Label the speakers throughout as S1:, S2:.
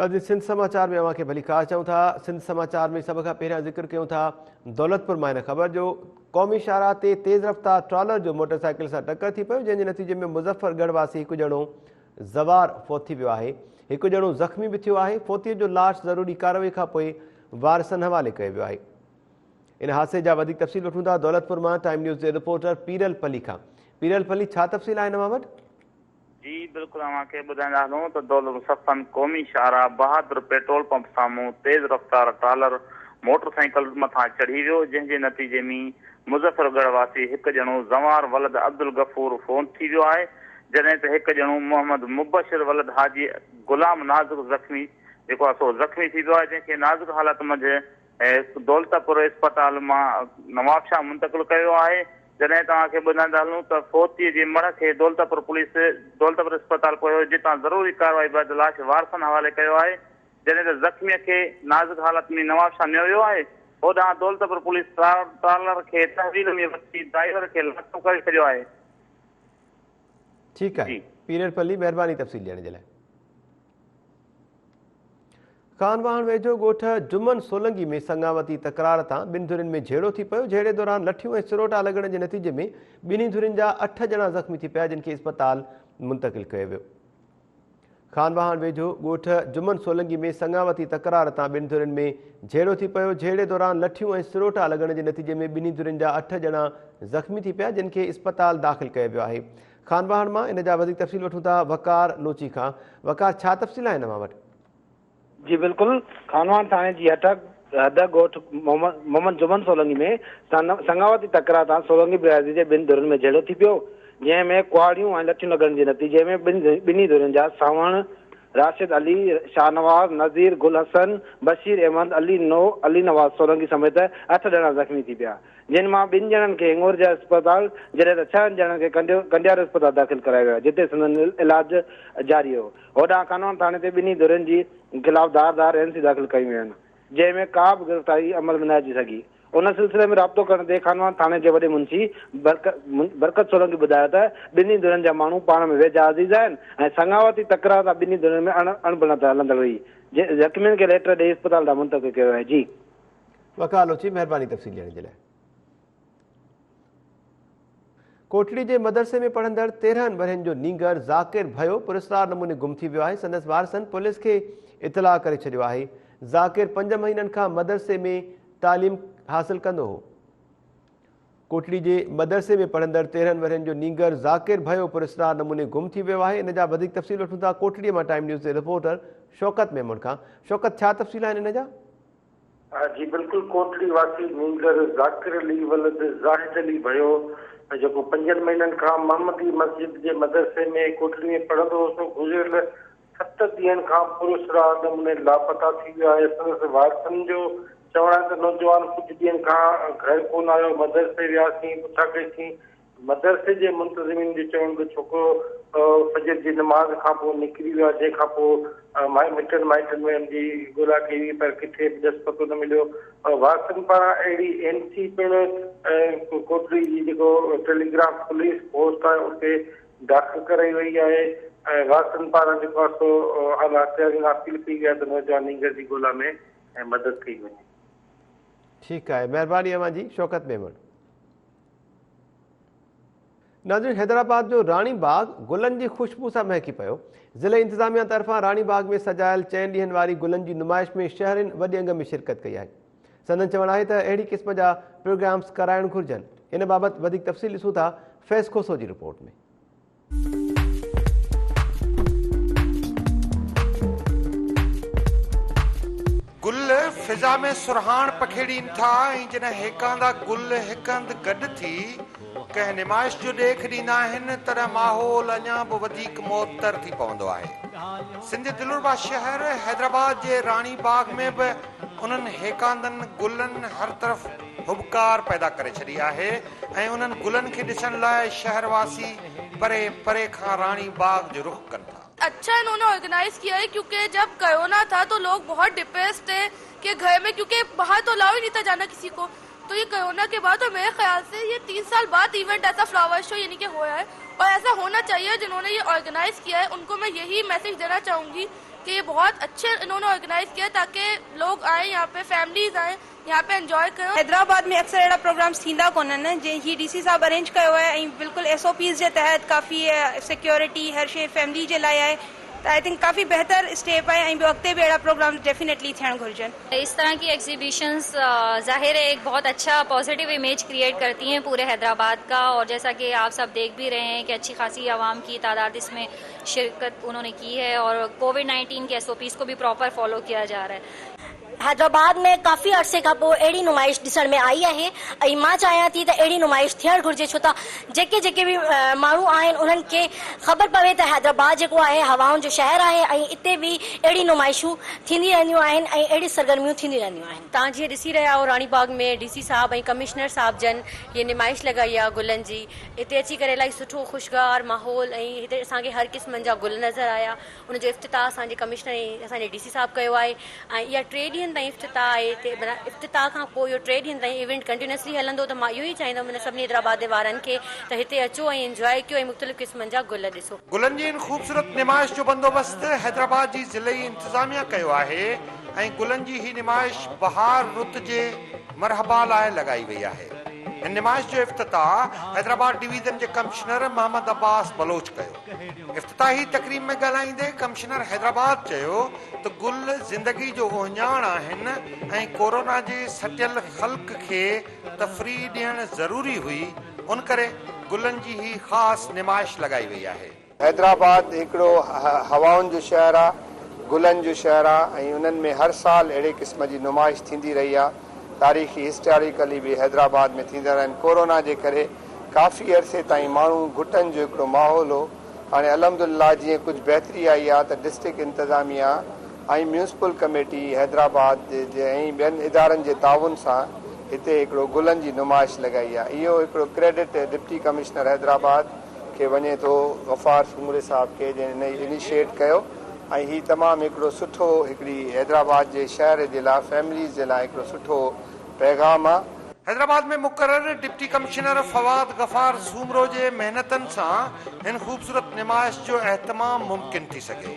S1: ناظرين سنڌ سماچار ۾ اوهان کي ڀليڪار چئون ٿا. سنڌ سماچار ۾ سڀ کان پهريان ذڪر ڪيون ٿا دولتپور مان هن خبر جو قومي شاهراهه تي تيز رفتار ٽرالر جو موٽر سائيڪل سان ٽڪر ٿي پيو جنهن جي نتيجي ۾ مظفر ڳڙهه واسي هڪ ڄڻو زوار فوت ٿي ويو آهي هڪ ڄڻو زخمي به ٿيو آهي فوتي جو لاش ضروري ڪارروائي کان پوء وارثن حوالي ڪيو ويو آهي ان حادثي جا وڌيڪ تفصيل وٺون ٿا دولتپور مان ٽائيم نيوز جي رپورٽر پيرل پلي کان پيرل پلي ڇا تفصيل آهن اوهان وٽ؟
S2: جي بلڪل اوهان کي ٻڌائيندا هلون ته دولت صفن قومي شاهراهه بهادر پيٽرول پمپ سامهون تيز رفتار ٽرالر موٽر سائيڪل مٿان چڙهي ويو جنهن جي نتيجي ۾ مظفر ڳڙهه واسي هڪ ڄڻو زنوار ولد عبدالغفور فوت ٿي ويو آهي جڏهن ته هڪ ڄڻو محمد مبشر ولد حاجي غلام نازڪ زخمي جيڪو آهي سو زخمي ٿي پيو آهي جنهن کي نازڪ حالت منجهه دولتپور اسپتال مان نوابشاهه منتقل ڪيو ويو آهي جڏهن توهان کي ٻڌائيندا هلون ته فوتيء جي مڙهه کي دولتپور پوليس دولتپور اسپتال پهيو جتان ضروري ڪارروائي بعد لاش وارثن حوالي ڪيو آهي جڏهن ته زخميء کي نازڪ حالت ۾ نوابشاهه نيو ويو آهي هوڏانهن دولتپور پوليس ٽرالر کي تحويل ۾ وٺي ڊرائيور کي لاڪ اپ ڪري ڇڏيو آهي.
S1: ٺيڪ آهي پيرل پلي مهرباني تفصيل ڏيڻ جي لاء. خانواهڻ ويجهو ڳوٺ جمن سولنگي ۾ سڱاوتي تڪرار تان ٻن ڌرين ۾ جهيڙو ٿي پيو، جهيڙي دوران لٺيون ۽ سروٽا لڳڻ جي نتيجي ۾ ٻنهي ڌرين جا اٺ ڄڻا زخمي ٿي پيا جن کي اسپتال منتقل ڪيو ويو. خانواهڻ ويجهو ڳوٺ جمن سولنگي ۾ سڱاوتي تڪرار تان ٻن ڌرين ۾ جهيڙو ٿي پيو، جهيڙي دوران لٺيون ۽ سروٽا لڳڻ جي نتيجي ۾ ٻنهي ڌرين جا اٺ ڄڻا زخمي ٿي پيا جن کي اسپتال داخل ڪيو ويو آهي. خانواهڻ مان ان جا وڌيڪ تفصيل وٺون ٿا وقار لوچي کان، وقار ڇا تفصيل آهن اوهان وٽ؟
S3: جي بلڪل خانواهڻ ٿاڻي جي حد ڳوٺ محمد جمن سولنگي ۾ سڱاوتي تڪرار تان سولنگي برادري جي ٻن ڌرين ۾ جهيڙو ٿي پيو جنهن ۾ ڪهاڙيون ۽ لٺيون لڳڻ جي نتيجي ۾ ٻنهي ڌرين جا سانوڻ راشد علي، شاهنواز، نذير، گل حسن، بشير احمد، علي نو، علي نواز سولنگي سميت اٺ ڄڻا زخمي ٿي پيا جن مان ٻن ڄڻن کي هڱورجا اسپتال جڏهن ته ڇهن ڄڻن کي ڪنڊيارو اسپتال داخل ڪرايو ويو آهي جتي سندن علاج جاري هو. هوڏانهن خانواهڻ ٿاڻي تي ٻنهي ڌرين جي خلاف ڌار ڌار اين سي داخل ڪيون ويون آهن، جنهن ۾ ڪا به گرفتاري عمل ۾ نه اچي سگهي. ان سلسلي ۾ رابطو ڪرڻ تي خانواهڻ ٿاڻي جي وڏي منشي برڪت سولنگي ٻڌايو ته ٻنهي ڌرين جا ماڻهو پاڻ ۾ ويجها عزيز آهن ۽ سڱاوتي تڪرار تان ٻنهي ڌرين ۾ اڻبڻت هلندڙ هئي، زخمين کي ليٽر ڏئي اسپتال ڏانهن منتقل ڪيو ويو آهي. جي.
S1: وقار لوچي مهرباني تفصيل ڏيڻ جي لاء. ڪوٽڙي جي مدرسي ۾ پڙهندڙ 13 ورهين جو نينگر ذاڪر ڀيو پراسرار نموني گم ٿي ويو آهي، سندس وارثن پوليس کي اطلاع ڪري ڇڏيو آهي. ذاڪر پنج مهينن کان مدرسي ۾ تعليم حاصل ڪندو هو. ڪوٽڙي جي مدرسي ۾ پڙهندڙ 13 ورهين جو نينگر ذاڪر ڀيو پراسرار نموني گم ٿي ويو آهي. ان جا وڌيڪ تفصيل وٺون ٿا ڪوٽڙي مان ٽائيم نيوز جي رپورٽر شوڪت ميمڻ کان. شوڪت ڇا تفصيل آهن ان جا؟
S4: جي بلڪل ڪوٽڙي واسي نينگر ذاڪر علي ولد زاهد علي ڀيو جيڪو پنجن مهينن کان محمدي مسجد جي مدرسي ۾ ڪوٽڙي ۾ پڙهندو هو سو گذريل ست ڏينهن کان پراسرار نموني لاپتا ٿي ويو آهي سندس وارثن جو چوڻ آهي ته نوجوان ڪجهه ڏينهن کان گهر ڪونه آيو مدرسي وياسين پڇا ڪئيسين مدرسي جي منتظمين جو چوڻ ته ڇوڪرو فجر جي نماز کان پوء نڪري ويو آهي جنهن کان پوء مٽن مائٽن ۾ ان جي ڳولا ڪئي وئي پر ڪٿي به ڏس پتو نه مليو. وارثن پاران اهڙي اين سي پڻ ڪوٽڙي جي جيڪو ٽيليگراف پوليس پوسٽ آهي اتي داخل ڪرائي وئي آهي ۽ وارثن پاران جيڪو آهي سو اعليٰ اختيارين کان اپيل ڪئي وئي آهي ته نوجوان نينگر جي ڳولا ۾ مدد ڪئي وڃي.
S1: ٺيڪ آهي مهرباني اوهان جي شوڪت ميمڻ. ناظرين حيدرآباد جو راڻي باغ گلن جي خوشبو سان مهڪي پيو. ضلعي انتظاميا طرفان راڻي باغ ۾ سجايل چئن ڏينهن واري گلن جي نمائش ۾ شهرين وڏي انگ ۾ شرڪت ڪئي آهي. سندن چوڻ آهي ته اهڙي قسم جا پروگرامز ڪرائڻ گهرجن. ان بابت وڌيڪ تفصيل ڏسون ٿا فيض کوسو جي رپورٽ ۾.
S5: گل فضا ۾ سرهاڻ پکيڙين ٿا ۽ جڏهن هيڪاندا گل هڪ هنڌ گڏ ٿي ڪنهن نمائش جو ڏيک ڏيندا آهن تڏهن ماحول اڃا به وڌيڪ معطر ٿي پوندو آهي. سنڌ جي دلربا شهر حيدرآباد جي راڻي باغ ۾ به انهن هيڪاندن گلن هر طرف هٻڪار پيدا ڪري ڇڏي آهي ۽ انهن گلن کي ڏسڻ لاء شهر واسي پري پري کان راڻي باغ جو رخ ڪن ٿا.
S6: اچھا انهون ني آرگنائز ڪيا هي ڪيونڪه جب ڪورونا ٿا تو لوگ بهت ڊپريس ٿي ڪي گهر ۾ ڪيونڪه باهر تو الاؤ هي نهي ٿا جانا ڪسي ڪو تو يي ڪورونا ڪي بعد اور ميري خيال سي يي تين سال بعد ايونٽ ايسا فلاور شو يعني ڪي هو رها هي اور ايسا هونا چاهيي جنهون ني يي آرگنائز ڪيا هي انڪو مين يهي ميسيج دينا چاهونگي कि ये बहुत अच्छे इन्होंने ऑर्गेनाइज किया ताकि लोग आए यहाँ पे, फैमिलीज आए यहाँ पे, एंजॉय करें।
S7: हैदराबाद में अक्सर अहिड़ा प्रोग्राम्स थींदा कोन्हनि, जंहिं ही डीसी साहब अरेंज कयो आहे ऐं बिल्कुलु एस ओ पीज़ जे तहत काफ़ी सिक्योरिटी हर शइ फैमिली जे लाइ आहे, त I think काफ़ी बहितर स्टेप आहे ऐं ॿियो अॻिते बि अहिड़ा प्रोग्राम डेफिनेटली थियणु घुर्जनि।
S8: इस तरह की एग्जीबिशंस जाहिर है एक बहुत अच्छा पॉजिटिव इमेज क्रिएट करती हैं पूरे हैदराबाद का, और जैसा कि आप सब देख भी रहे हैं कि अच्छी खासी आवाम की तादाद इसमें शिरकत उन्होंने की है और कोविड-19 के SOPs को भी प्रॉपर फॉलो किया जा रहा है।
S9: हैदराबाद में काफ़ी अरसे खां पोइ अहिड़ी नुमाइश ॾिसण में आई आहे ऐं मां चाहियां थी त अहिड़ी नुमाइश थियणु घुरिजे, छो त जेके जेके बि माण्हू आहिनि उन्हनि खे ख़बर पवे त हैदराबाद जेको आहे हवाउनि जो शहर आहे ऐं इते बि अहिड़ी नुमाइशूं थींदी रहंदियूं आहिनि ऐं अहिड़ी सरगर्मियूं थींदियूं रहंदियूं आहिनि।
S10: तव्हां जीअं ॾिसी रहिया आहियो रानीबाग में डीसी साहब ऐं कमिश्नर साहब जन हीअ नुमाइश लॻाई आहे गुलनि जी। हिते अची करे इलाही सुठो ख़ुशगवार माहौल ऐं हिते असांखे हर क़िस्मनि जा गुल नज़र आया। उनजो इफ़्तिताह असांजे कमिश्नर ऐं असांजे डीसी साहब कयो आहे ऐं इहा 3 ॾींहनि ताईं इफ़्तिताह आहे। हिते माना इफ़्तिताह खां पोइ इहो 3 ॾींहनि ताईं इवेंट कंटिन्यूअसली हलंदो। त मां इहो ई चाहींदुमि हिन सभिनी हैदराबाद वारनि खे त हिते अचो ऐं इंजॉय कयो ऐं मुख़्तलिफ़ क़िस्मनि जा गुल ॾिसो।
S5: गुलनि जी इन ख़ूबसूरत नुमाइश जो बंदोबस्त हैदराबाद जी ज़िलई इंतिज़ामिया कयो आहे ऐं गुलनि जी ही नुमाइश बहार रुत जे मरहबा लाइ लॻाई वई आहे। हिन नुमाइश जो इफ़्तिताह हैदराबाद डिवीज़न जे कमिश्नर मोहम्मद अब्बास बलोच कयो। इफ़्तिताही तक़रीब में ॻाल्हाईंदे कमिश्नर हैदराबाद चयो त गुल ज़िंदगी जो ओहञाण आहिनि ऐं कोरोना जे सटियल ख़ल्क़ खे तफ़रीह ॾियणु ज़रूरी हुई, उन करे गुलनि जी ही ख़ासि नुमाइश लॻाई वई आहे।
S11: हैदराबाद हिकिड़ो हवाउनि जो शहर आहे, गुलनि जो शहर आहे ऐं उन्हनि में हर साल अहिड़े क़िस्म जी नुमाइश थींदी रही आहे। तारीख़ी हिस्टोरिकली बि हैदराबाद में थींदा आहिनि। कोरोना जे करे काफ़ी अरसे ताईं माण्हू घुटन जो हिकिड़ो माहौल हो। हाणे अल्हम्दुलिल्लाह जीअं कुझु बहितरी आई आहे त डिस्ट्रिक्ट इंतिज़ामिया ऐं म्यूनिसिपल कमेटी हैदराबाद जे ऐं ॿियनि इदारनि जे ताउन सां हिते हिकिड़ो गुलनि जी नुमाइश लॻाई आहे। इहो हिकिड़ो क्रेडिट डिप्टी कमिश्नर हैदराबाद खे वञे थो, गफ़ार सुमरे साहब खे, जंहिं हिन इनिशिएट कयो ऐं हीउ तमामु हिकिड़ो सुठो हिकिड़ी हैदराबाद जे शहर जे लाइ, फैमिलीज़ जे लाइ हिकिड़ो सुठो पैगाम आहे।
S5: हैदराबाद में मुक़रर डिप्टी कमिश्नर फवाद गफ़ार सूमरो जे महिनतनि सां हिन ख़ूबसूरत नुमाइश जो अहतमाम मुमकिन थी सघियो।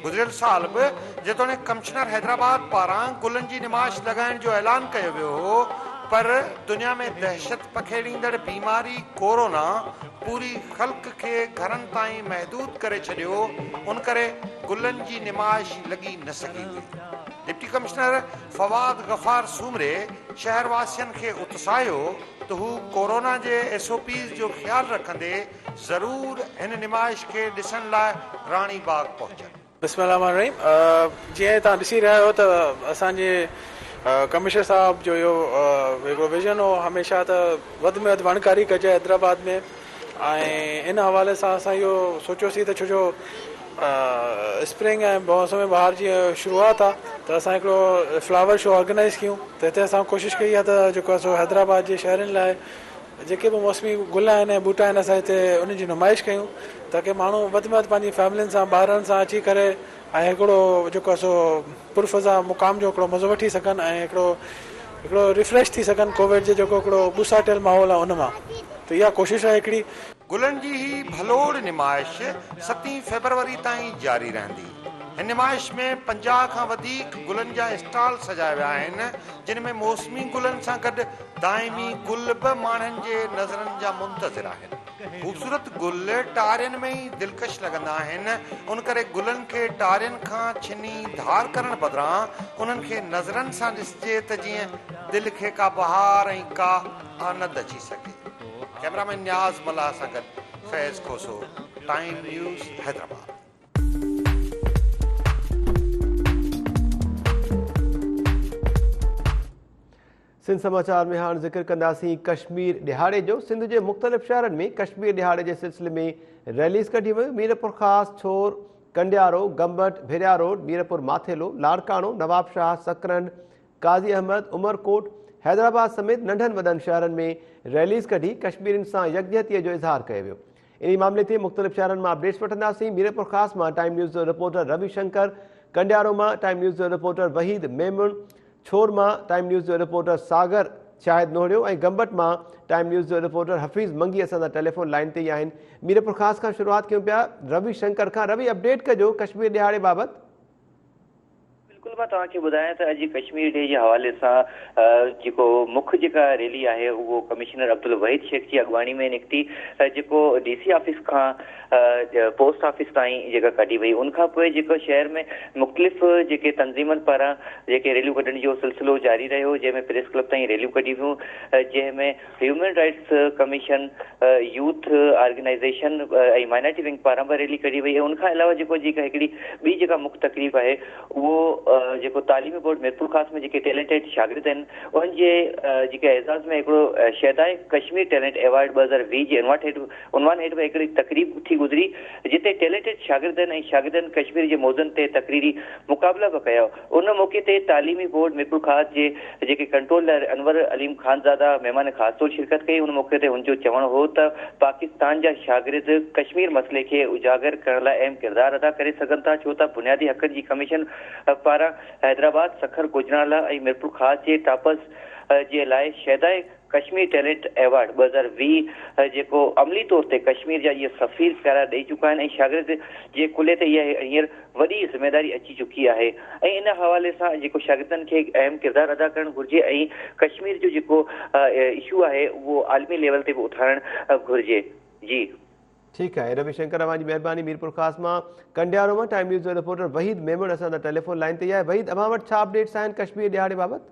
S5: गुज़िरियल साल बि जेतोणीकि कमिश्नर हैदराबाद पारां गुलनि जी नुमाइश लॻाइण जो ऐलान कयो वियो हो, पर दुनिया में दहशत पखेड़ींदड़ बीमारी कोरोना पूरी ख़ल्क़ खे घरनि ताईं महदूद करे छॾियो, उन करे गुलनि जी नुमाइश लॻी न सघी हुई। डिप्टी कमिश्नर फवाद गफ़ार सूमरे शहर वासियुनि खे उत्साहियो त हू कोरोना जे SOPs जो ख़्यालु रखंदे ज़रूर हिन नुमाइश खे ॾिसण लाइ रानी बाग पहुचनि।
S12: बिस्मिल्लाहिर्रहमानिर्रहीम। जीअं तव्हां ॾिसी रहिया आहियो त असांजे कमिश्नर साहब जो इहो हिकिड़ो विजन हो हमेशह त वधि में वधि वणकारी कजे हैदराबाद में, ऐं इन हवाले सां असां इहो सोचियोसीं त छो जो स्प्रिंग ऐं मौसम बहार जी शुरूआत आहे त असां हिकिड़ो फ्लावर शो ऑर्गेनाइज़ कयूं। त हिते असां कोशिश कई आहे त जेको आहे सो हैदराबाद जे शहरनि लाइ जेके बि मौसमी गुल आहिनि ऐं ॿूटा आहिनि असां हिते उन्हनि जी नुमाइश कयूं ताकी माण्हू वधि में वधि पंहिंजी फैमिलियुनि सां, ॿारनि सां अची करे ऐं हिकिड़ो जेको आहे सो पुरफ़ज़ा मुक़ाम जो हिकिड़ो मज़ो वठी सघनि ऐं हिकिड़ो हिकिड़ो रिफ्रेश थी सघनि कोविड जे जेको हिकिड़ो ॿुसाटियल माहौल आहे उन मां। त इहा कोशिश आहे हिकिड़ी।
S5: गुलनि जी ही भलोड़ नुमाइश 7 फ़ेब्रुवरी ताईं जारी रहंदी। हिन नुमाइश में 50 खां वधीक गुलनि जा स्टॉल सजाया विया आहिनि, जिन में मौसमी गुलनि सां गॾु दाइमी गुल बि माण्हुनि जे नज़रनि जा मुंतज़िर आहिनि। ख़ूबसूरत गुल टारियुनि में ई दिलकश लॻंदा आहिनि, उन करे गुलनि खे टारियुनि खां छिनी धार करण बदिरां उन्हनि खे नज़रनि सां ॾिसजे त जीअं दिलि खे का बहार ऐं का आनंद अची सघे। कैमरामैन नियाज़ मल्लाह सां गॾु फैज़ खोसो, टाइम न्यूज़, हैदराबाद।
S1: सिंध समाचार में हाणे ज़िक्र कंदासीं कश्मीर ॾिहाड़े जो। सिंध जे मुख़्तलिफ़ शहरनि में कश्मीर ॾिहाड़े जे सिलसिले में रैलीज़ कढी वयूं। मीरपुर ख़ास, छोर, कंडियारो, गंबट, भिरिया रोड, मीरपुर माथेलो, लाड़काणो, नवाबशाह, सकरंड, काज़ी अहमद, उमरकोट, हैदराबाद समेत नंढनि वॾनि शहरनि में रैलीज़ कढी कश्मीरियुनि सां यकजहतीअ जो इज़हार कयो वियो। इन मामले ते मुख़्तलिफ़ शहरनि मां अपडेट्स वठंदासीं। मीरपुर ख़ास मां टाइम न्यूज़ जो रिपोर्टर रवि शंकर, कंडियारो मां टाइम न्यूज़ जो रिपोर्टर वहीद मेमण, छोर मां टाइम न्यूज़ जो रिपोर्टर सागर शाहिद नोहरियो ऐं गंबट मां टाइम न्यूज़ जो रिपोर्टर हफ़ीज़ मंगी असां सां टेलीफोन लाइन ते ई आहिनि। मीरपुर ख़ास खां शुरूआत कयूं पिया रवि शंकर खां। रवि, अपडेट कजो कश्मीर ॾिहाड़े बाबति।
S13: بلڪل مان توهان کي ٻڌايان ته اڄ ڪشمير ڊي جي حوالي سان جيڪو مک جيڪا ريلي آهي اهو ڪمشنر عبدالوحيد شيخ جي اڳواڻي ۾ نڪتي جيڪو ڊي سي آفيس کان پوسٽ آفيس تائين جيڪا ڪڍي وئي ان کان پوء جيڪو شهر ۾ مختلف جيڪي تنظيمن پاران جيڪي ريليون ڪڍڻ جو سلسلو جاري رهيو جنهن ۾ پريس ڪلب تائين ريليون ڪڍيون ويون جنهن ۾ human rights commission, youth organisation ۽ minority wing پاران به ريلي ڪڍي وئي ۽ ان کان علاوه جيڪو جيڪا هڪڙي ٻي جيڪا مک تقريب آهي اهو جيڪو تعليمي بورڊ ميرپورخاص ۾ جيڪي ٽيلنٽيڊ شاگرد آهن انهن جي جيڪي اعزاز ۾ هڪڙو شيدائي ڪشمير ٽيلنٽ ايوارڊ 2020 جي عنوان هيٺ به هڪڙي تقريب ٿي گذري جتي ٽيلنٽيڊ شاگردن ۽ شاگردن ڪشمير جي موضوعن تي تقريري مقابلا به ڪيا. ان موقعي تي تعليمي بورڊ ميرپورخاص جي جيڪي ڪنٽرولر انور عليم خانزاده مهمان خاص طور شرڪت ڪئي ان موقعي تي هن جو چوڻ هو ته پاڪستان جا شاگرد ڪشمير مسئلي کي اجاگر ڪرڻ لاء اهم ڪردار ادا ڪري سگهن ٿا ڇو ته بنيادي حقن جي ڪميشن پاران حيدرآباد، سکر، گوجرانوالا ۽ ميرپورخاص جي ٽاپرز جي لاء شيدائي ڪشمير ٽيلنٽ ايوارڊ 2020 جيڪو عملي طور تي ڪشمير جا اهي سفير قرار ڏئي چڪا آهن ۽ شاگرد جي ڪلهي تي اها هينئر وڏي ذميواري اچي چڪي آهي ۽ ان حوالي سان جيڪو شاگردن کي اهم ڪردار ادا ڪرڻ گهرجي ۽ ڪشمير جو جيڪو اشو آهي اهو عالمي ليول تي به اٿارڻ گهرجي جي.
S1: ٺيڪ آهي روي شنڪر اوهان جي مهرباني ميرپورخاص مان ڪنڊيارو مان ٽائيم نيوز جو رپورٽر وحيد ميمڻ اسان سان ٽيليفون لائين تي ئي آهي وحيد اوهان وٽ ڇا اپڊيٽس آهن ڪشمير ڏهاڙي بابت؟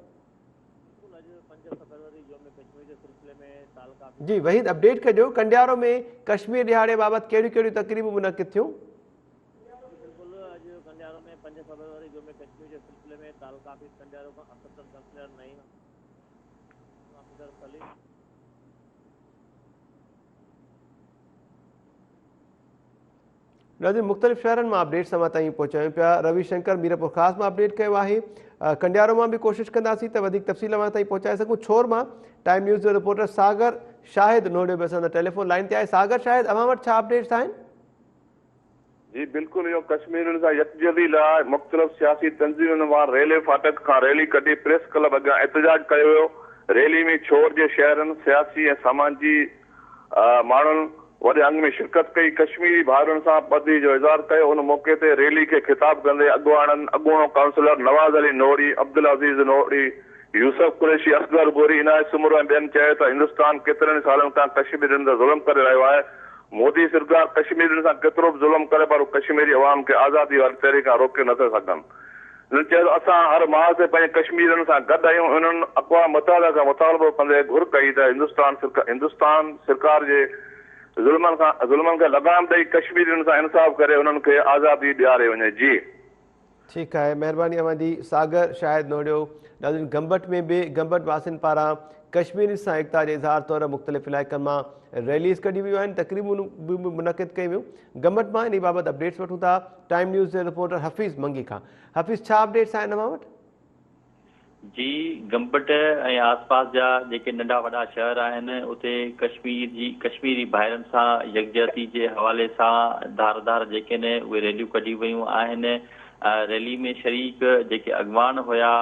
S1: جي وحيد اپڊيٽ ڪجو ڪنڊيارو ۾ ڪشمير ڏهاڙي بابت ڪهڙيون ڪهڙيون تقريبون منعقد ٿيون؟ ناظرين مختلف شهرن مان اپڊيٽس اوهان تائين پهچايون پيا روي شنڪر ميرپورخاص مان اپڊيٽ ڪيو آهي ڪنڊيارو مان به ڪوشش ڪنداسين ته وڌيڪ تفصيل اوهان تائين پهچائي سگهون ڇور مان ٽائيم نيوز جو رپورٽر ساگر شاهد نوڙيو به اسان سان ٽيليفون لائين تي آهي ساگر شاهد اوهان وٽ ڇا اپڊيٽس آهن؟
S14: جي بلڪل اهو ڪشميرين سان يڪجهتي لاء مختلف سياسي تنظيمن وار ريلي ڦاٽڪ کان ريلي ڪڍي پريس ڪلب اڳيان احتجاج ڪيو ويو ريلي ۾ ڇور جي شهرن سياسي ۽ سماجي ماڻهن وڏي انگ ۾ شرڪت ڪئي، ڪشميري ڀائرن سان ٻڌي جو اظهار ڪيو، ان موقعي تي ريلي کي خطاب ڪندي اڳواڻن اڳوڻو ڪائونسلر نواز علي نوڙي، عبدالعزيز نوڙي، يوسف قريشي، اصغر غوري، عنايت سومرو ۽ ٻين چيو ته هندستان ڪيترن ئي سالن کان ڪشميرين تي ظلم ڪري رهيو آهي، مودي سرڪار ڪشميرين سان ڪيترو به ظلم ڪري پر هو ڪشميري عوام کي آزادي واري تحريڪ کان روڪي نه ٿا سگهن. هنن چيو ته اسان هر محاذ تي پنهنجي ڪشميرين سان گڏ آهيون. انهن اقوام متحده کان مطالبو ڪندي گهر ڪئي ته هندستان هندستان سرڪار جي ظلمن کان ظلمن کي لغام ڏئي ڪشميرين سان انصاف ڪري انهن کي آزادي ڏياري وڃي. جي.
S1: ٺيڪ آهي مهرباني اوهان جي ساگر شاهد نوڙيو ناظرين گمبٽ ۾ به گمبٽ واسين پاران ڪشميرين سان ايڪتا جي اظهار طور مختلف علائقن مان ريليز ڪڍيون ويون آهن تقريبون به منعقد ڪيون ويون گمبٽ مان انهي بابت اپڊيٽس وٺون ٿا ٽائيم نيوز جي رپورٽر حفيظ منگي کان حفيظ ڇا اپڊيٽس آهن اوهان وٽ؟
S15: جي گمبٽ ۽ آس پاس جا جيڪي ننڍا وڏا شهر آهن اتي ڪشمير جي ڪشميري ڀائرن سان يڪجهتي جي حوالي سان ڌار ڌار جيڪي آهن اهي ريليون ڪڍيون ويون آهن ريلي ۾ شريڪ جيڪي اڳواڻ هيا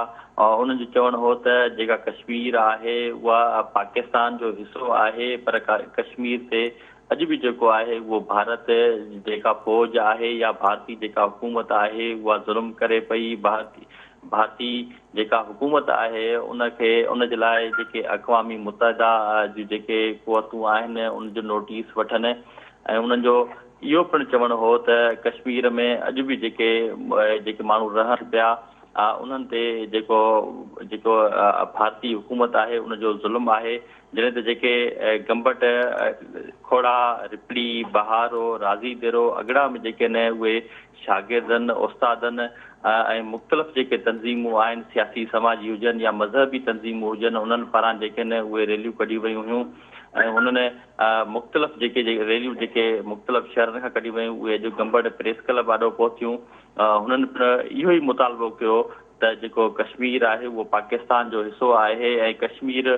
S15: انهن جو چوڻ هو ته جيڪا ڪشمير آهي اها پاڪستان جو حصو آهي پر ڪشمير تي اڄ به جيڪو آهي اهو ڀارت جيڪا فوج آهي يا ڀارتي جيڪا حڪومت آهي اها ظلم ڪري پئي ڀارتي ڀارتي جيڪا حڪومت آهي ان کي ان جي لاء جيڪي اقوامي متحده جون جيڪي قوتون آهن ان جو نوٽيس وٺن ۽ انهن جو اهو پڻ چوڻ هو ته ڪشمير ۾ اڄ به جيڪي جيڪي ماڻهو رهن پيا انهن تي جيڪو جيڪو ڀارتي حڪومت آهي ان جو ظلم آهي جڏهن ته جيڪي گمبٽ، کوڙا، رپڙي، بهارو، راضي ديرو، اڳڙا ۾ جيڪي نه اهي شاگردن، استادن ۽ مختلف جيڪي تنظيمون آهن سياسي سماجي هجن يا مذهبي تنظيمون هجن انهن پاران جيڪي نه اهي ريليون ڪڍيون ويون هيون ۽ هنن مختلف جيڪي ريليون جيڪي مختلف شهرن کان ڪڍيون ويون اهي اڄ گمبٽ پريس ڪلب آڏو پهتيون هنن پڻ اهو ئي مطالبو ڪيو ته جيڪو ڪشمير آهي اهو پاڪستان جو حصو آهي ۽ ڪشمير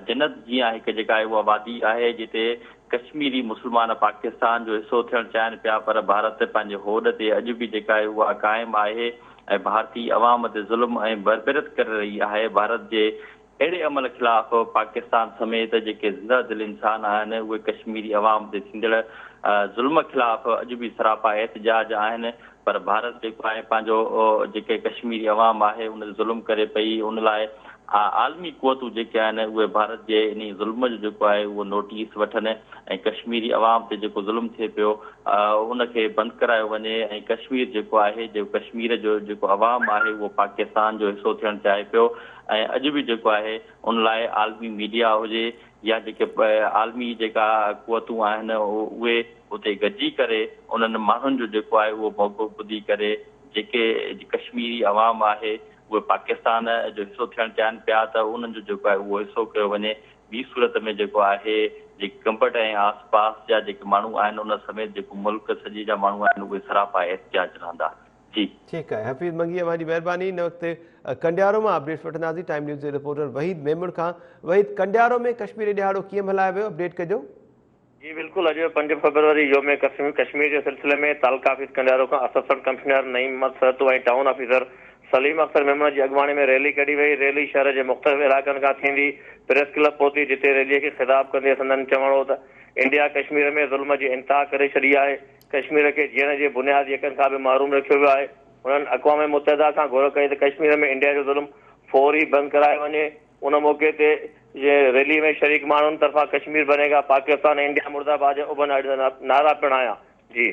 S15: جنت جيان هڪ جيڪا آهي اها وادي آهي جتي ڪشميري مسلمان پاڪستان جو حصو ٿيڻ چاهين پيا پر ڀارت پنهنجي هوڏ تي اڄ به جيڪا آهي اها قائم آهي ۽ ڀارتي عوام تي ظلم ۽ بربريت ڪري رهي آهي ڀارت جي اهڙي عمل خلاف پاڪستان سميت جيڪي زنده دل انسان آهن اهي ڪشميري عوام تي ٿيندڙ ظلم خلاف اڄ به سراپا احتجاج آهن پر ڀارت جيڪو آهي پنهنجو جيڪي ڪشميري عوام آهي ان تي ظلم ڪري پئي ان لاء عالمي قوتون جيڪي آهن اهي ڀارت جي انهي ظلم جو جيڪو آهي اهو نوٽيس وٺن ۽ ڪشميري عوام تي جيڪو ظلم ٿئي پيو ان کي بند ڪرايو وڃي ۽ ڪشمير جيڪو آهي جيڪو ڪشمير جو جيڪو عوام آهي اهو پاڪستان جو حصو ٿيڻ چاهي پيو ۽ اڄ به جيڪو آهي ان لاء عالمي ميڊيا هجي يا جيڪي عالمي جيڪا قوتون آهن اهي اتي گڏجي ڪري انهن ماڻهن جو جيڪو آهي اهو موقف ٻڌي ڪري جيڪي ڪشميري عوام آهي اهي پاڪستان جو حصو ٿيڻ چاهين پيا ته انهن جو جيڪو آهي اهو حصو ڪيو وڃي ٻي صورت ۾ جيڪو آهي جيڪي گمبٽ ۽ آس پاس جا جيڪي ماڻهو آهن ان سميت جيڪو ملڪ سڄي جا ماڻهو آهن اهي سراپا احتجاج رهندا جي.
S1: ٺيڪ آهي حفيظ منگي اوهان جي مهرباني هن وقت ڪنڊيارو مان اپڊيٽس وٺنداسين ٽائيم نيوز جي رپورٽر وحيد ميمڻ کان وحيد ڪنڊيارو ۾ ڪشميري ڏهاڙو ڪيئن ملهايو ويو اپڊيٽ ڪجو.
S16: جي بلڪل اڄ پنج فيبروري يوم ڪشمير جي سلسلي ۾ تعلقه آفيس ڪنڊيارو کان assistant commissioner Naeem Ahmed Sahito ۽ town officer Saleem Akhtar Memon جي اڳواڻي ۾ ريلي ڪڍي وئي ريلي شهر جي مختلف علائقن کان ٿيندي پريس ڪلب پهتي جتي ريلي کي خطاب ڪندي سندن چوڻ هو ته انڊيا ڪشمير ۾ ظلم جي انتها ڪري ڇڏي آهي ڪشمير کي جيئڻ جي بنيادي حقن کان به محروم رکيو ويو آهي. هنن اقوام متحده کان گهر ڪئي ته ڪشمير ۾ انڊيا جو ظلم فوري بند ڪرايو وڃي. ان موقعي تي ريلي ۾ شريڪ ماڻهن طرفان ڪشمير بني گا پاڪستان ۽ انڊيا مرده باد جا اڀ نعرا پڻ هنيا. جي.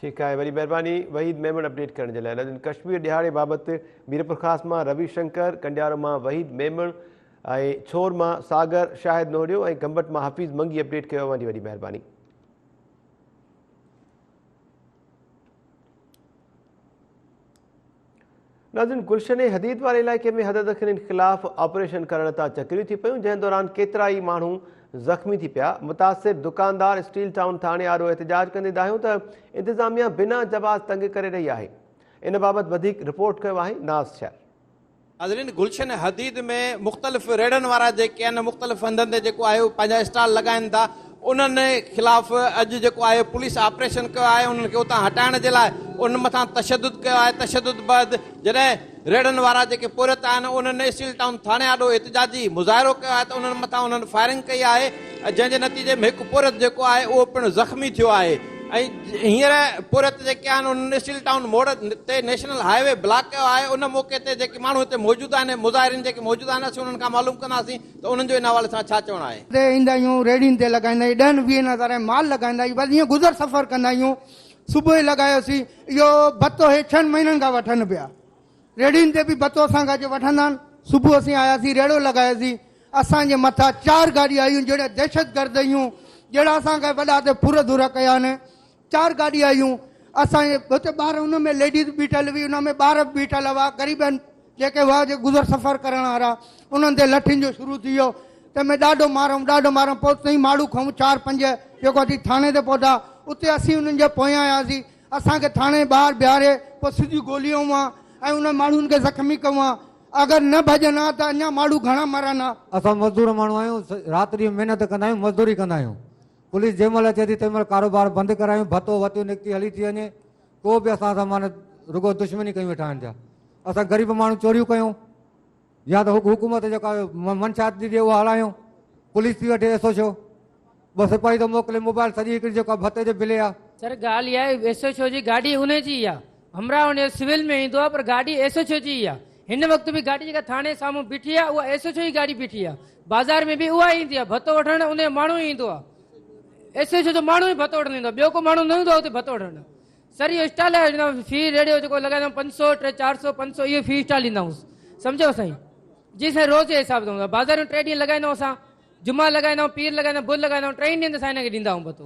S1: ٺيڪ آهي وڏي مهرباني وحيد ميمڻ اپڊيٽ ڪرڻ جي لاء. ناظرين ڪشمير ڏهاڙي بابت ميرپورخاص مان روي شنڪر، ڪنڊيارو مان وحيد ميمڻ ۽ ڇور مان ساگر شاهد نوهڙيو ۽ گمبٽ مان حفيظ منگي اپڊيٽ ڪيو اوهان جي وڏي مهرباني. ناظرين گلشن حديد واري علائقي ۾ حد دخلين خلاف آپريشن ڪرڻ تان چڪريون ٿي پيون جنهن دوران ڪيترائي ماڻهو زخمي ٿي پيا متاثر دڪاندار اسٽيل ٽائون ٿاڻي آڏو احتجاج ڪندي دانهيو ته انتظاميا بنا جواز تنگ ڪري رهي آهي ان بابت وڌيڪ رپورٽ ڪيو آهي ناز شر.
S17: ناظرين گلشن حديد ۾ مختلف ريڙهن وارا جيڪي آهن مختلف هنڌن تي جيڪو آهي پنهنجا اسٽال لڳائن ٿا انهن خلاف اڄ جيڪو آهي پوليس آپريشن ڪيو آهي انهن کي اتان هٽائڻ جي لاء انهن مٿان تشدد ڪيو آهي تشدد بعد جڏهن ريڙهن وارا جيڪي پورهيت آهن انهن اسٽيل ٽائون ٿاڻي آڏو احتجاجي مظاهرو ڪيو آهي ته انهن مٿان انهن فائرنگ ڪئي آهي جنهن جي نتيجي ۾ هڪ پورهيت جيڪو آهي اهو پڻ زخمي ٿيو آهي ۽ هينئر پورهيت جيڪي آهن انهن اسٽيل ٽائون موڙ تي نيشنل هاء وي بلاڪ ڪيو آهي ان موقعي تي جيڪي ماڻهو هتي موجود آهن ۽ مظاهرين جيڪي موجود آهن اسين انهن کان معلوم ڪنداسين ته انهن جو ان حوالي سان ڇا چوڻ آهي.
S18: تي ايندا آهيون ريڙهين تي لڳائيندا آهيون ڏهن ويهن هزارن جو مال لڳائيندا آهيون بس ائين گذر سفر ڪندا آهيون صبح جو لڳايوسين اهو ڀتو هي ڇهن مهينن کان وٺن پيا ريڙهين تي به ڀتو اسان کان اچي وٺندا آهن صبح اسين آياسين ريڙهو لڳايوسين اسان جي مٿان چار گاڏيون آيون جهڙا دهشتگرد آهيون جهڙا اسان کي وڏا تي ڦر ڌر ڪيا آهن چار گاڏي آيون اسان جي هتي ٻار ان ۾ ليڊيز بيٺل هئي ان ۾ ٻار به بيٺل هئا غريبن جيڪي هئا جي گذر سفر ڪرڻ وارا انهن تي لٺين جو شروع ٿي ويو تنهن ۾ ڏاڍو مارئون ڏاڍو مارئون پوء تائين ماڙو کئون چار پنج جيڪو اچي ٿاڻي تي پهتا اتي اسين انهن جي پويان آياسين اسان کي ٿاڻي ٻاهر بيهاري پوء سڌيون گوليون هئا ۽ انهن ماڻهن کي زخمي ڪيو ها اگر نه ڀڄن ها ته اڃا ماڻهو گهڻا مرن ها.
S19: اسان مزدور ماڻهو آهيون، رات ڏينهن محنت ڪندا آهيون، مزدوري ڪندا آهيون. پوليس جنهن مهل اچي ٿي تنهن مهل ڪاروبار بند ڪرايون، ڀتو وتيون نڪتي هلي ٿي وڃي، ڪو به اسان سان معنيٰ رڳو دشمني ڪيون ويٺا آهن ڇا اسان غريب ماڻهو چوريون ڪيون يا ته حڪومت جيڪا منشيات ٿي ڏئي اها هلايون، پوليس ٿي وٺي ايس ايڇ او ٻه سپاهي ٿو موڪلي موبائل سڄي هڪڙي جيڪا ڀتي جي بلي آ.
S20: سر ڳالهه اها آهي ايس ايڇ او جي گاڏي ان جي ئي آ همراهه ان جو سول ۾ ايندو آ پر گاڏي ايس ايڇ او جي ئي آ هن وقت به گاڏي جيڪا ٿاڻي سامهون بيٺي آ اها ايس ايڇ او جي گاڏي بيٺي آ بازار ۾ به اها ئي ايندي آ ڀتو وٺڻ ان جو ماڻهو ئي ايندو آ ايس ايڇ او جو ماڻهو ئي ڀتو وٺڻ ايندو آ ٻيو ڪو ماڻهو نه ايندو آ اتي ڀتو وٺڻ سر اهو اسٽال آهي في ريڊيو جيڪو لڳائيندا آهيون پنج سو ٽي چار سو پنج سو اهو في اسٽال ڏيندا آهيون سمجهو سائين جي سائين روز جي حساب سان هوندو آ بازار ۾ ٽي ڏينهن لڳائيندا آهيون اسان جمعا لڳائيندا آهيون پير لڳائيندا آهيون بدھ لڳائيندا آهيون ٽئي ڏينهن تي اسان هن کي ڏيندا آهيون ڀتو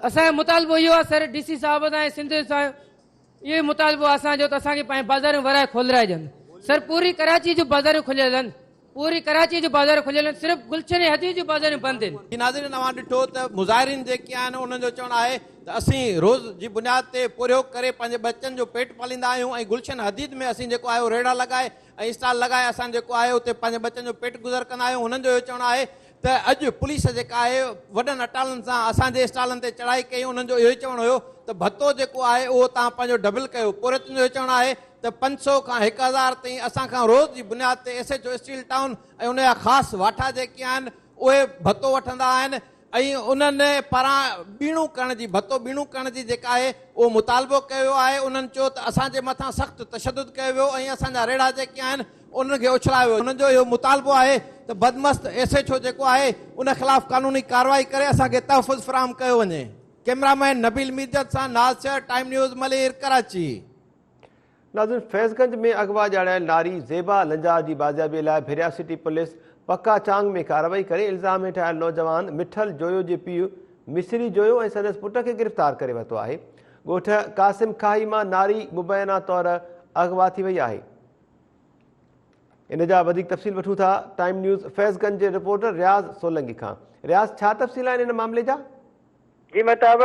S20: اسان جو مطالبو اهو آهي سر ڊي سي صاحب سان ۽ سنڌ سان اهو ئي مطالبو آهي اسان جو ته اسان کي پنهنجي بازاريون ورائي کولرائي ڏين سر پوري ڪراچي جون بازاريون کليل آهن پوري ڪراچي جون بازاريون کليل آهن صرف گلشن حديث جون بازاريون بند آهن.
S17: جي ناظرين اوهان ڏٺو ته مظاهرين جيڪي آهن انهن جو چوڻ آهي ته اسين روز جي بنياد تي پورهيو ڪري پنهنجي ٻچن جو پيٽ پاليندا آهيون ۽ گلشن حديد ۾ اسين جيڪو آهي ريڙها لڳائي ۽ اسٽال لڳائي اسان جيڪو آهي اتي پنهنجي ٻچن جو پيٽ گذر ڪندا آهيون هنن جو اهو چوڻ آهي ته اڄ پوليس جيڪا آهي وڏن اٽالن سان اسان جي اسٽالن تي چڙهائي ڪئي انهن جو اهو ئي چوڻ هيو ته ڀتو جيڪو آهي اهو توهان پنهنجو ڊبل ڪيو پورهيتن جو اهو چوڻ آهي ته 500 کان 1000 تائين اسان کان روز جي بنياد تي S H O steel town ۽ ان جا خاص واٺا جيڪي آهن اهي ڀتو وٺندا آهن. ۽ انهن پاران ٻيڻو ڪرڻ جي ڀتو ٻيڻو ڪرڻ جي جيڪا آهي اهو مطالبو ڪيو ويو آهي. انهن چيو ته اسان جي مٿان سخت تشدد ڪيو ويو ۽ اسان جا ريڙها جيڪي آهن انهن کي اڇلايو ويو. انهن جو اهو مطالبو آهي ته بدمست ايس ايڇ او جيڪو آهي ان خلاف قانوني ڪارروائي ڪري اسان کي تحفظ فراهم ڪيو وڃي. ڪئميرا مين نبيل ميرجت سان ناز شهر، ٽائيم نيوز، ملير، ڪراچي.
S1: ناظرين فيض گنج ۾ اغوا ڄاڻايل ناري زيبا لنجار جي بازيابي لاء ڀريا سٽي پوليس پڪا چانگ ۾ ڪارروائي ڪري الزام هيٺ آيل نوجوان مٺل جويو جي پيء مصري جويو ۽ سندس پٽ کي گرفتار ڪري ورتو آهي. ڳوٺ قاسم کاهي مان ناري مبينا طور اغوا ٿي وئي آهي. ان جا وڌيڪ تفصيل وٺون ٿا ٽائيم نيوز فيض گنج جي رپورٽر رياض سولنگي کان. رياض ڇا تفصيل آهن ان معاملي جا؟
S21: جي مهتاب،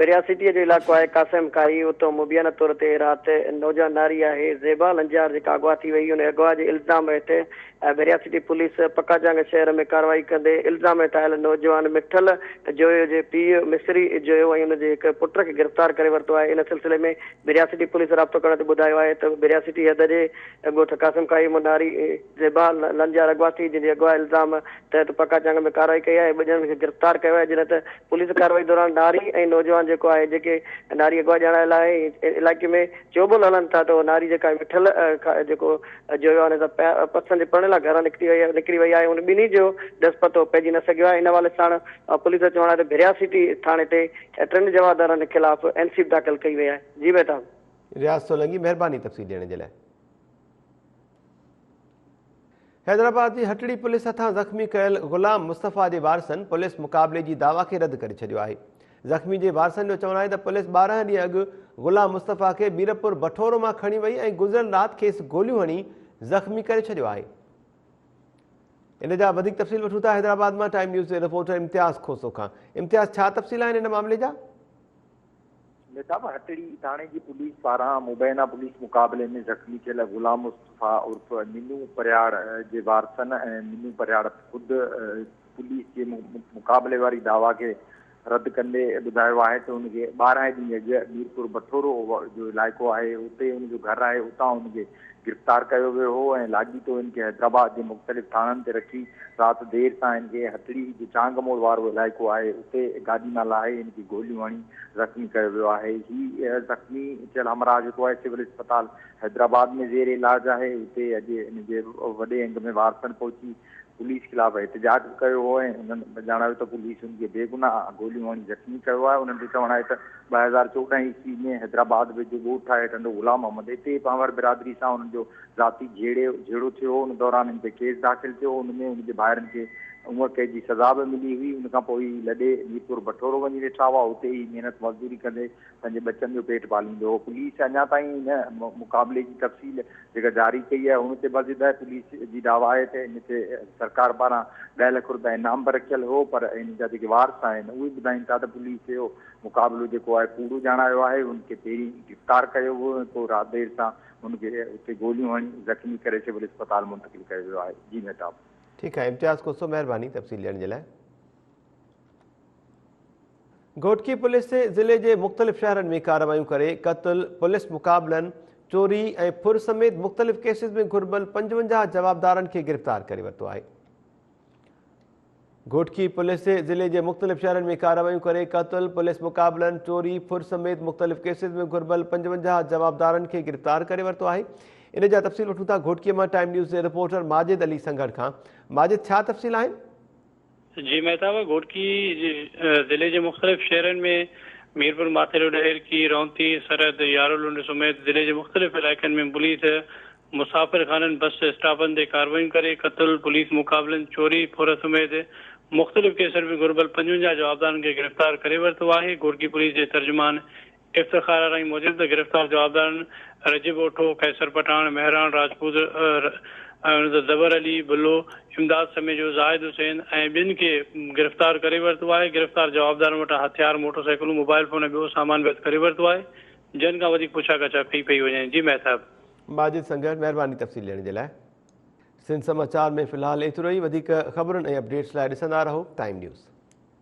S21: ڀريا سٽيء جو علائقو آهي قاسم کاهي، اتو مبينا طور تي رات نوجوان ناري آهي زيبا لنجار جيڪا اغوا ٿي وئي، ان اغوا جي الزام هيٺ ڀريا سٽي پوليس پڪاجانگ شهر ۾ ڪارروائي ڪندي الزام هيٺ آيل نوجوان مٺل جويو جي پيء مصري جويو ۽ ان جي هڪ پٽ کي گرفتار ڪري ورتو آهي. ان سلسلي ۾ ڀريا سٽي پوليس رابطو ڪرڻ تي ٻڌايو آهي ته ڀريا سٽي حد جي ڳوٺ قاسم کاهي مان ناري زيبا لنجار اغوا ٿي، جنهن جي اغوا الزام تحت پڪا چانگ ۾ ڪارروائي ڪئي آهي، ٻه ڄڻن کي گرفتار ڪيو آهي، جڏهن ته پوليس ڪارروائي دوران ناري ۽ نوجوان جيڪو آهي جيڪي ناري اغوا ڄاڻايل آهي ۽ علائقي ۾ چوٻول هلن ٿا ته اهو ناري جيڪا مٺل جيڪو جويو آهي ان سان پسند جي پرڻي لاء گهران نڪتي وئي نڪري وئي آهي ان ٻنهي جو ڏس پتو پئجي نه سگهيو آهي، ان حوالي ساڻ پوليس جو چوڻ آهي ته ڀريا سٽي ٿاڻي تي ٽن جوابدارن خلاف اين سي به داخل ڪئي وئي آهي. جي مهتاب.
S1: رياض سولنگي مهرباني تفصيل ڏيڻ جي لاء. حيدرآباد جي هٽڙي پوليس هٿان زخمي ڪيل غلام مصطفيٰ جي وارثن پوليس مقابلي جي دعويٰ کي رد ڪري ڇڏيو آهي. زخمي جي وارثن جو چوڻ آهي ته پوليس 12 ڏينهن اڳ غلام مصطفيٰ کي ميرپور بٺورو مان کڻي وئي ۽ گذريل رات کيس گوليون هڻي زخمي ڪري ڇڏيو آهي. ان جا وڌيڪ تفصيل وٺون ٿا حيدرآباد مان ٽائيم نيوز جي رپورٽر امتياز کوسو کان. امتياز ڇا تفصيل آهن ان معاملي جا؟
S22: مهتاب هٽڙي ٿاڻي جي پوليس پاران مبينا پوليس مقابلي ۾ زخمي ٿيل غلام مصطفيٰ عرف ننو پرهياڙ جي وارثن ۽ ننو پرهياڙ خود پوليس جي مقابلي واري دعويٰ کي رد ڪندي ٻڌايو آهي ته ان کي 12 ڏينهن اڳ ميرپور بٺورو جو علائقو آهي اتي ان جو گهر آهي اتان ان کي گرفتار ڪيو ويو هو ۽ لاڳيتو ان کي حيدرآباد جي مختلف ٿاڻن تي رکي رات دير سان ان کي هٽڙي جو چانگ موڙ وارو علائقو آهي اتي گاڏي مان لاهي ان کي گوليون هڻي زخمي ڪيو ويو آهي هي زخمي ٿيل همراهه جيڪو آهي سول اسپتال حيدرآباد ۾ زير علاج آهي اتي اڄ ان جي وڏي انگ ۾ وارثن پهچي پوليس خلاف احتجاج به ڪيو هو ۽ انهن ڄاڻايو ته پوليس ان کي بيگناهه گوليون هڻي زخمي ڪيو آهي. انهن جو چوڻ آهي ته 2014 عيسوي ۾ حيدرآباد ويجهو ڳوٺ آهي ٽنڊو غلام محمد اتي پنهور برادري سان انهن جو ذاتي جهيڙي جهيڙو ٿيو هو ان دوران ان تي ڪيس داخل ٿيو ان ۾ ان جي ڀائرن کي عمر قيد جي سزا به ملي هئي ان کان پوء هي لڏي ميرپور بٺورو وڃي ويٺا هئا اتي ئي محنت مزدوري ڪندي پنهنجي ٻچن جو پيٽ پاليندو هو. پوليس اڃا تائين ان مقابلي جي تفصيل جيڪا جاري ڪئي آهي ان تي بضد آهي. پوليس جي دعويٰ آهي ته ان تي سرڪار پاران 10 لک رپيا انعام به رکيل هو پر ان جا جيڪي وارث آهن اهي ٻڌائين ٿا ته پوليس اهو مقابلو جيڪو آهي ڪوڙو ڄاڻايو آهي. ان کي پهرين گرفتار ڪيو ويو ۽ پوء رات دير سان ان کي اتي گوليون هڻي زخمي ڪري سول اسپتال منتقل ڪيو ويو آهي. جي مهتاب.
S1: ٺيڪ آهي امتياز کوسو مهرباني تفصيل ڏيڻ جي لاء. گهوٽڪي پوليس ضلعي جي مختلف شهرن ۾ ڪارروايون ڪري قتل، پوليس مقابلن، چوري ۽ ڦر سميت مختلف ڪيسز ۾ گهربل 55 جوابدارن کي گرفتار ڪري ورتو آهي. گهوٽڪي پوليس ضلعي جي مختلف شهرن ۾ ڪارروايون ڪري قتل، پوليس مقابلن، چوري، ڦر سميت مختلف ڪيسز ۾ گهربل 55 جوابدارن کي گرفتار ڪري ورتو آهي. ان جا تفصيل وٺون ٿا گهوٽڪي مان ٽائيم نيوز جي رپورٽر ماجد علي سنگهڙ کان. ماجد ڇا تفصيل آهن؟
S23: جي مهتاب، گهوٽڪي ضلعي جي مختلف شهرن ۾ ميرپور ماٿيلو، ڏهرڪي، رونتي، سرحد، يارولنڊ سميت ضلعي جي مختلف علائقن ۾ پوليس مسافر خانن، بس اسٽاپن تي ڪارروايون ڪري قتل، پوليس مقابلن، چوري، ڦر سميت مختلف ڪيسن ۾ گهربل 55 جوابدارن کي گرفتار ڪري ورتو آهي، گهوٽڪي پوليس جي ترجمان افتخار آرائين موجب ته گرفتار جوابدارن رجب اوٺو، قيصر پٺاڻ، مهراڻ راجپوت، زبر علي بلو، امداد سميجو، زاهد حسين ۽ ٻين کي گرفتار ڪري ورتو آهي، گرفتار جوابدارن وٽان هٿيار، موٽر سائيڪلون، موبائل فون ۽ ٻيو سامان به هٿ ڪري ورتو آهي، جن کان وڌيڪ پڇا ڳاڇا ڪئي پئي وڃي. جي مهتاب.
S1: ماجد سنگهڙ مهرباني تفصيل ڏيڻ جي لاء. سنڌ سماچار ۾ في الحال ايترو ئي وڌيڪ خبرن ۽ اپڊيٽس لاء ڏسندا رهو ٽائيم نيوز.